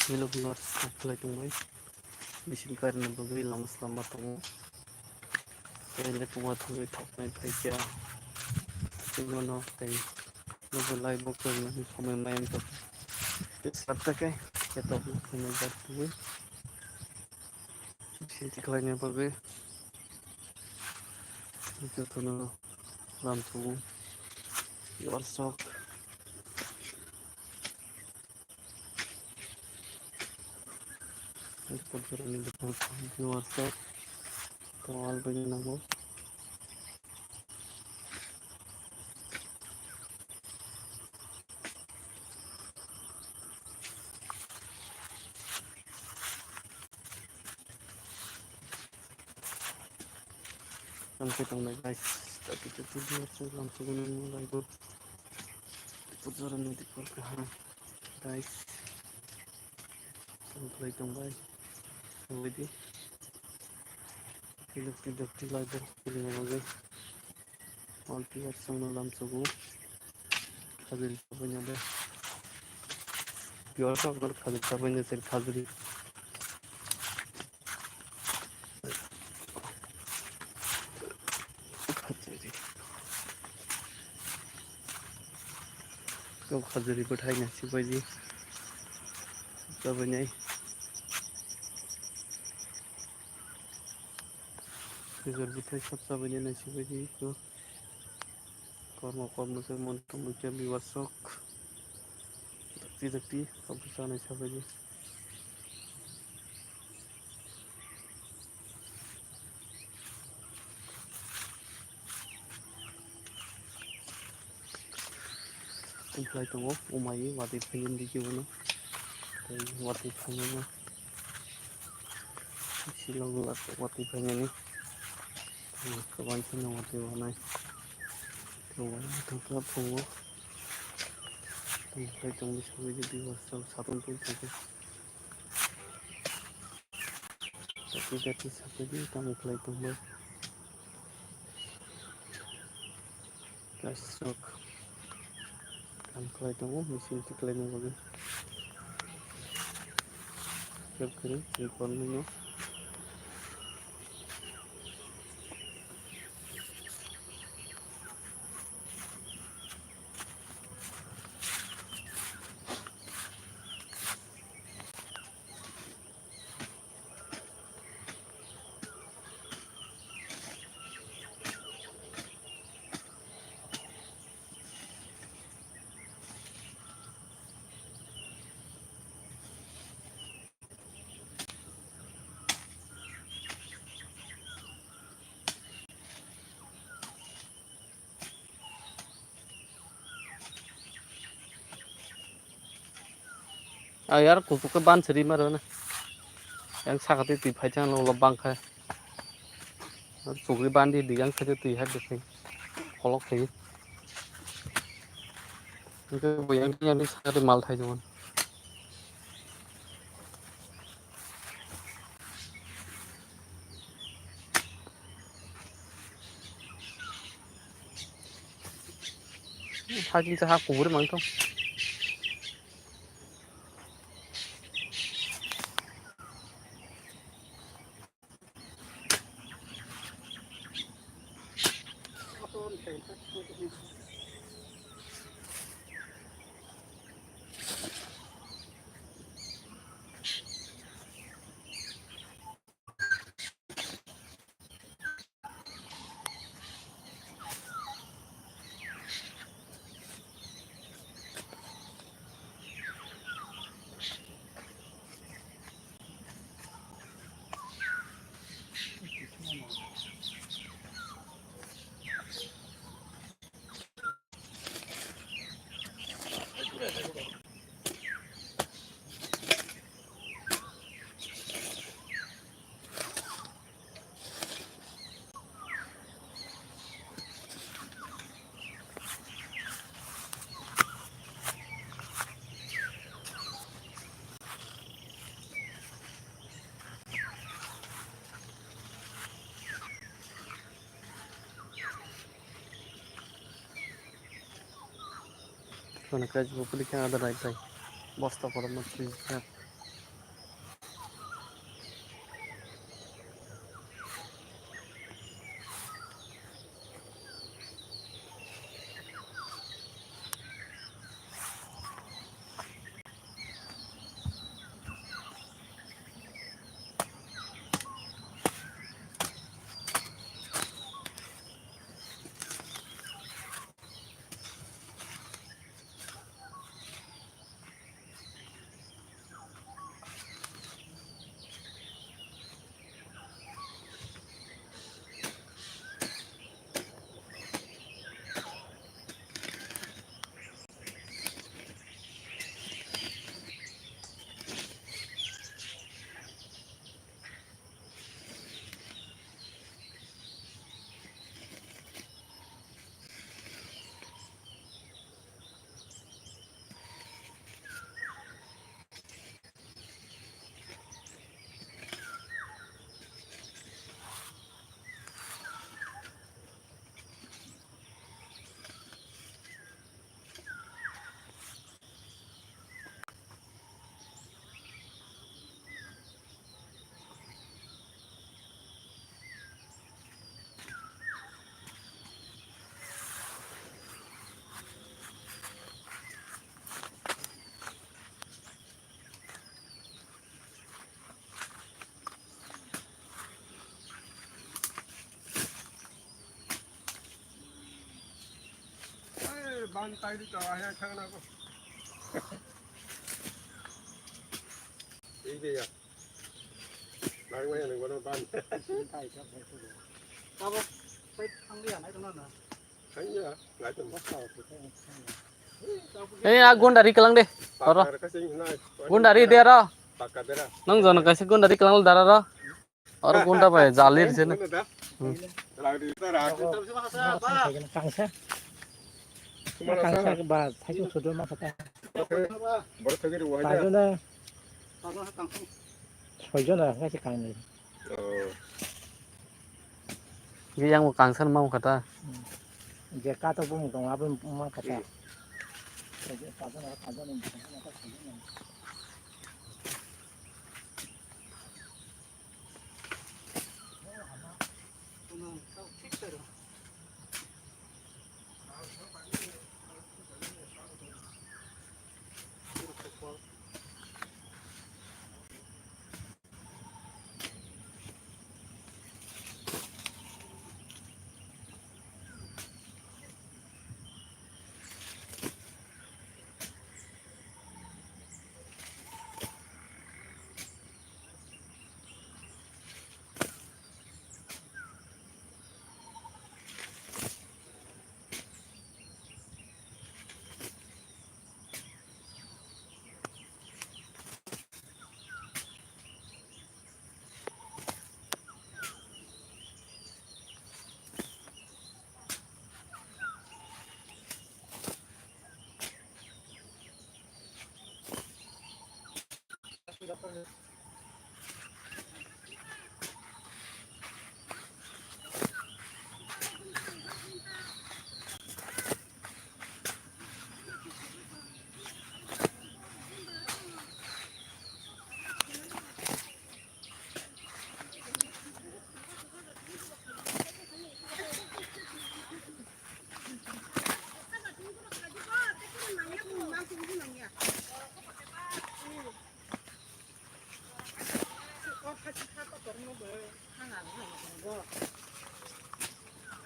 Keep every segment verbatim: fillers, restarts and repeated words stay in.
Hello viewers, kok khlai tongbai. Machine kairokni bagwi lama slamba tongo. Tei le puma thangwi thoknai phaikha. Tei nogo lai bo kwrwngni somoi maya wngkha. Tei sat ta khe kheto phunukjak tongwi. Machine tikhlaina bagwi jotono lamsugo. Viewers rok. Viewers rok. Tongwal bagwi nango. Lamsai tongnai guys, tapi tapi dia tu lamsai gunung lagu. Pujara nadi pur kaham guys. Tongklai tongbai. Tongbai di. Tiduk tiduk tilai bo. Pilih lagi. All viewers rokno lamsugo. Khajuri chabaina de. Viewers rok khajuri chabaina, sir khajuri. Khajuri. Kok khajuri bwthai nasi baji. Chabainai. Khajur bwthai sab chabainai nasi baji. Kormo kormo se mon tongmui khe viewers rok. Dakti dakti abo chanai sabaidi. Tongkhlai tongo, umai watwi phainani digi bono. Tei watwi phainani. Silong watwi phainani. Kaban kheno watwi wanai. Kaban thangkha phungo. Tongkhlai tongwi sabaidi viewers rok satung tongkha. Jati jati sabaidi tamo khlai tongbai. Guys rok kam khlai tongo, machine tikhlaina bagwi. Khe kwrwi chini kormino. Ah, yar kuchuk khe ban siri maro na. Yang sakati twi phai thang lo bang khe. Chukri bandi di yang khe twi hai de khe. Kolok khe. Hingke bo yang yang sakati mal thai jwan. Hajin sa ha kubur mang thong. Kono kai bo pili khe ada rai pai. Bosta korom ma pili khe. Ang tairi to, ahe thangna ko. Ibe ya. Nang maya nang bono ban. Abo, sai thang dia nai tong na. Thang ya, nai tong. Ei, a gunda ri kelang de. Oro. Pakar ka sing nai. Gunda ri de ro. Pakar dera. Nang jono kaisa gunda ri kelang dara ro. Oro gunda bai jalir sini. Gunda da. Hmm. Rang ri ta rang. Kangsa. Kumara sa. Kangsa ba, thaichung sudu ma kata. Borok thagiri wahai da. Pajona. Soijona, ngai se kangni. Oh. Ge yang bo kangsan ma kata. Hmm. Je kato bumung tong, abo ma kata. Hmm.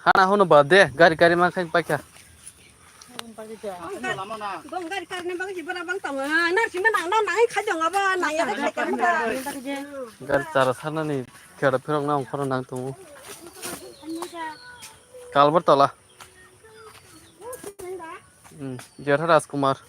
Hana hono ba de, gari, gari ma khai paikha. Bong gari karne bagwi si bora bang tongo. Nar sima nang nang nang khai jong abo nang ya khai karne. Gari chara sarnani khera phirok na ongkhoro nang tongo. Kalbar tola. Hmm, Jetha Rajkumar.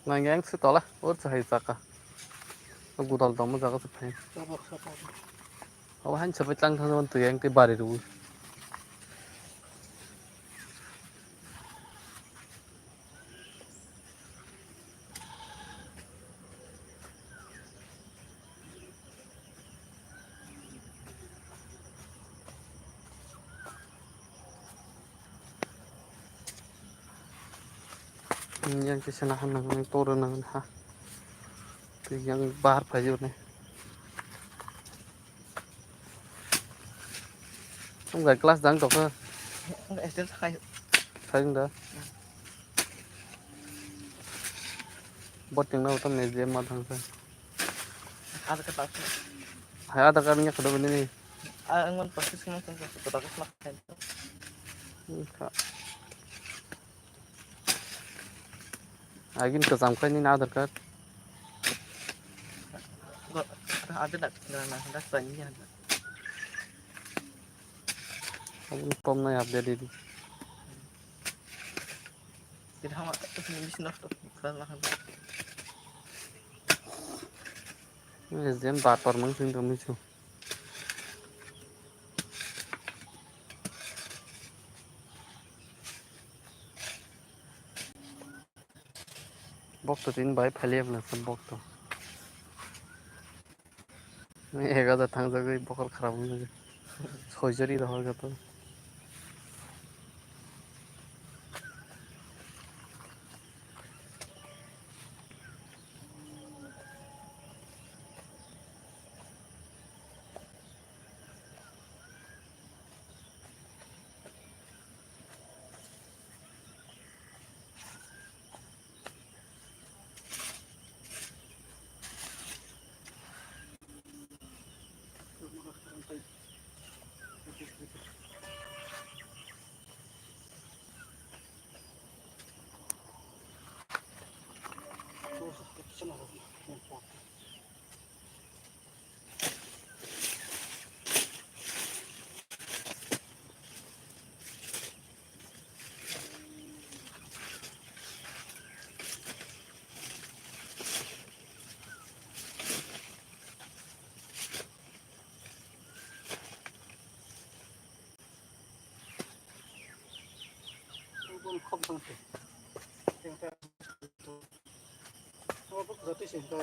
Nang yang se tola, or se hai saka. O gudal tongma jaga se phai. Abo hain sabai tlang thang twi yang tei bari rwi. Yang kisa nahan nang nang tora nang ha. Yang bahar phai jone. Wng bai class dang tokha. Wng bai S D L sakai. Sai wng da. Bot tingna utam S D M ma thang sa. Ada kata. Hai ada kan nya kada bini ni. Ah, ang man practice kena sa sa kota kas mak. Wngkha. Agin kwcham khai nini Aadhaar card. Go, ada dak, na, na, dak tani ya. Agin tom nai update di. Tidak sama, itu sini bisa nafto, kalau makan. Ni jem bar par mang sing tom ni chu. Bok to tin bai phali apna sa bok to. Ek hajar thangjagwi bokol kharap wngwi. Soi jori rohor gato. Khop thang se. Yang ta. Oh, bok jati se ta.